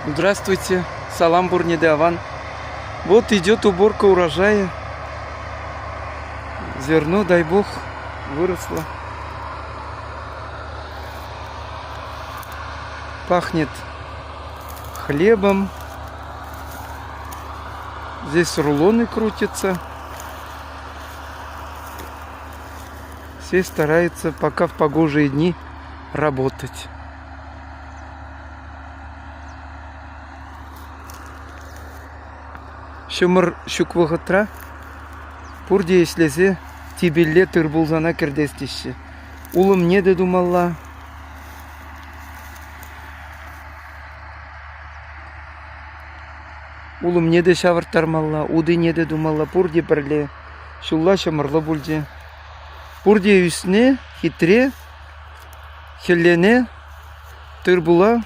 Здравствуйте, салам пурне те аван. Вот идет уборка урожая. Зерно, дай бог, выросло. Пахнет хлебом. Здесь рулоны крутятся. Все стараются пока в погожие дни работать. Ҫумӑр ҫук вӑхӑтра пурте ӗҫлесе типӗлле тыр-пулсана кӗртес теҫҫӗ. Улӑмне те тумалла. Улӑмне те ҫавӑрттармалла, утине те тумалла, пурте пӗрле. Ҫулла ҫӑмӑрлӑ пулчӗ. Пурте ӳснӗ, хитре. Хӗллене тыр-пула.